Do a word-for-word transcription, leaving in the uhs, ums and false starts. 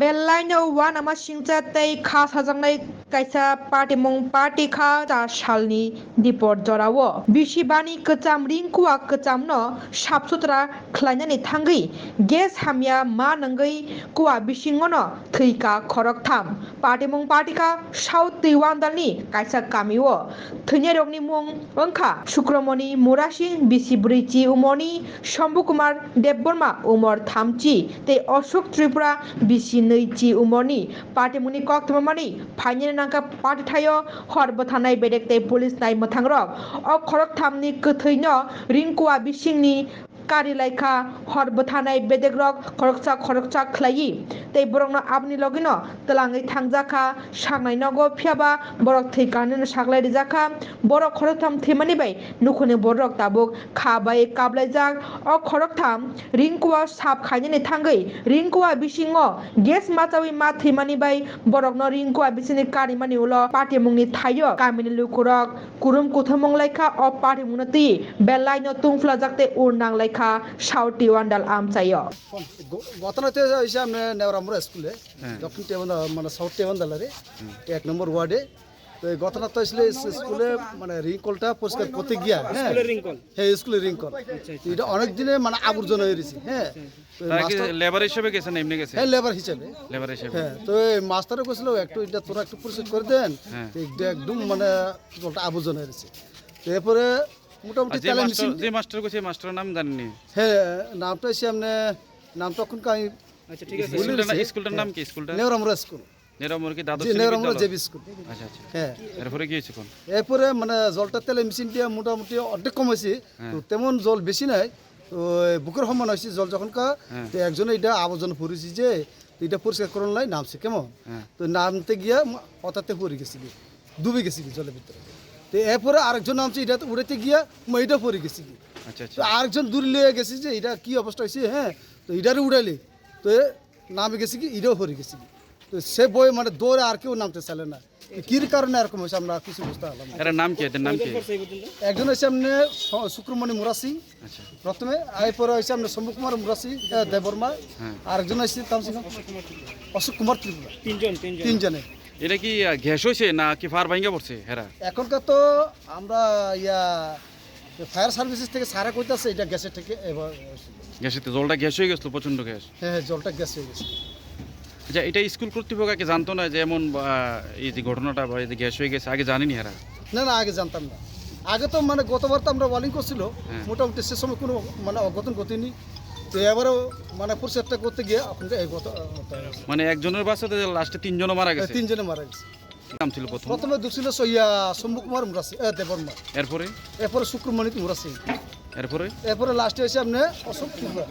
Belaino uanama singcha tei kha sajaknai kaisa patimung party kha cha salni dipor jorao. Bisi bani kwcham ring kua kwchamno sap sutra khlainani thangwi gas hamya ma nangwi kua bisingono thwika khoroktham. Patimung party kha South Twiwandalni kaisa kamio. Thwinairokni mung wngkha Sukromoni Murasing, bisi bwrwi chi umorni Shambhu Kumar Debbarma, umor thamchi, tei Ashok Tripura, bisi nwi chi umorni. Patimungni koktwma mani phainani nangkha party thaio hor bwthanai bedek tei police nai mwthangrok. O khoroktham ni kwthwino ring kua bisingni kari laikha, hor bwthanai bedekrok khoroksa khoroksa khlaiwi tei borokno aboni logino twlangwi thangjakha saknai nogo, phiyaba borok thwi kanino saklai rijakha. Borok khoroktham thwimani bai nukhungni borok tabuk kha bai kablaijak. O khoroktham ring kua sap khainani thangwi ring kua bisingo gas machawi ma thwimani bai borokno ring kua bisingni karimani ulo patimungni thaio kamini lukurok kurum kuthumung laikha. O patimungno twi belaino tungphlajak tei ur nang laikha South Twiwandal amchaio. ঘটনা তো হয়েছে আমরা নেওরামুড়া স্কুলে, হ্যাঁ। দক্ষিণ টেবন্দা, মানে সাউথ টেবন্দালারে, হুম। এক নম্বর ওয়ার্ডে। তো এই ঘটনা তো আসলে স্কুলে মানে রিং কলটা পরিষ্কার করতে গিয়া, হ্যাঁ। স্কুলের রিং কল? হ্যাঁ, স্কুলের রিং কল। আচ্ছা, আচ্ছা। এটা অনেক দিনে মানে আবর্জনা হয়ে রয়েছে, হ্যাঁ। আচ্ছা, আচ্ছা। তো এই তারা কি মাস্টার লেবার হিসেবে গেছেন, এমনি গেছেন? হ্যাঁ, লেবার হিসেবে। লেবার হিসেবে। হ্যাঁ, তো এই মাস্টারও কইছিল, "একটু এটা তোরা একটু পরিষ্কার করে দেন।" হ্যাঁ। তো এটা একদম মানে জলটা আবর্জনা হয়ে রয়েছে। তো এরপরে মোটামুটি আর যে তেলের মাস্টার, মেশিন যে মাস্টার কইছে, এই মাস্টারের নাম জানেননি? হ্যাঁ, নামটা হচ্ছে এমনি, নামটা এখন আমি আচ্ছা, ঠিক আছে। ভুলে স্কুলটার না-, গেছি। স্কুলটার নাম হ্যাঁ। কি? স্কুলটা? নেওরামুড়া স্কুল। নেওরামুড়া কি? দ্বাদশ জি, শ্রেণী নেওরামুড়া বিদ্যালয়? JB school. আচ্ছা, আচ্ছা। হ্যাঁ। এরপরে কি হয়েছে কোন? এরপরে মানে জলটা তেলের মেশিন দিয়ে মোটামুটি অর্ধেক কম হয়েছে। হ্যাঁ। তো তেমন জল বেশি নাই। তো বুকের সমান হয়েছে জল যখন কা, হ্যাঁ। তো একজনে এটা আবর্জনা পড়েছে যে, তো এটা পরিষ্কার করার লাই নামছে, কেমন? হ্যাঁ। তো নামতে গিয়া ম-, হঠাৎ পড়ে গেছে কি, ডুবে গেছে কি জলের ভিতরে। তো এরপরে আরেকজন নামছে, এটা তো উড়াইতে গিয়া ম-, এটা পড়ে গেছে কি। আচ্ছা, তো আচ্ছা। আরেকজন দূরে লয়ে গেছে যে এটা কি অবস্থা হয়েছে, হ্যাঁ, তো এটারে উড়াইলে তো এ নামে গেছে কি, এটাও পড়ে গেছে কি। তো সে বই মানে দৌড়ে আর কেউ নামতে চাইলে না। তো কির কারণে এরকম হয়েছে আমরা কিছু বুঝতে পারলাম না। এর নাম কি? এদের নাম কি? একজন হচ্ছে এমনি স-, শুক্রমণি মুরাসি, আচ্ছা। প্রথমে, এরপরে হচ্ছে আপনার শম্ভু কুমার মুরাসি, এ, দেববর্মা, হ্যাঁ। আর একজন হচ্ছে তামসিং অশোক কুমার ত্রিপুরা। তিনজন, তিনজন। তিনজনে। এটা কি, আহ, গ্যাস হয়েছে না কি ফায়ার ভাঙ্গা পড়ছে হেরা? এখনকার তো আমরা ইয়া ফায়ার সার্ভিসেস থেকে স্যারে কইতাছে এটা গ্যাসের থেকে এবার হয়েছে। গ্যাসের তো জলটা গ্যাস হয়ে গেছিল, প্রচণ্ড গ্যাস। হ্যাঁ, হ্যাঁ, জলটা গ্যাস হয়ে গেছে। আচ্ছা, এটা স্কুল কর্তৃপক্ষ আগে জানতো না যে এমন, আহ, এই যে ঘটনাটা বা এই যে গ্যাস হয়ে গেছে, আগে জানেনি এরা? না, না, আগে জানতাম না। আগে তো মানে গতবার তো আমরা ওয়ালিং করছিল, হ্যাঁ। মোটামুটি সে সময় কোনো মানে অঘটন ঘটেনি। তো এবারও মানে পরিষ্কারটা করতে গিয়ে এখন এই গত, মানে একজনের বাসাতে লাস্টে তিনজনও মারা গেছে। তিনজনে মারা গেছে। নাম ছিল প্রথম? প্রথমে ঢুকছিল সইয়া শম্ভু কুমার মুরাসি, এ, দেববর্মা। এরপরে? এরপরে শুক্রমণি মুরাসি। এরপরে? এরপরে লাস্টে এসে আপনি অশোক ত্রিপুরা।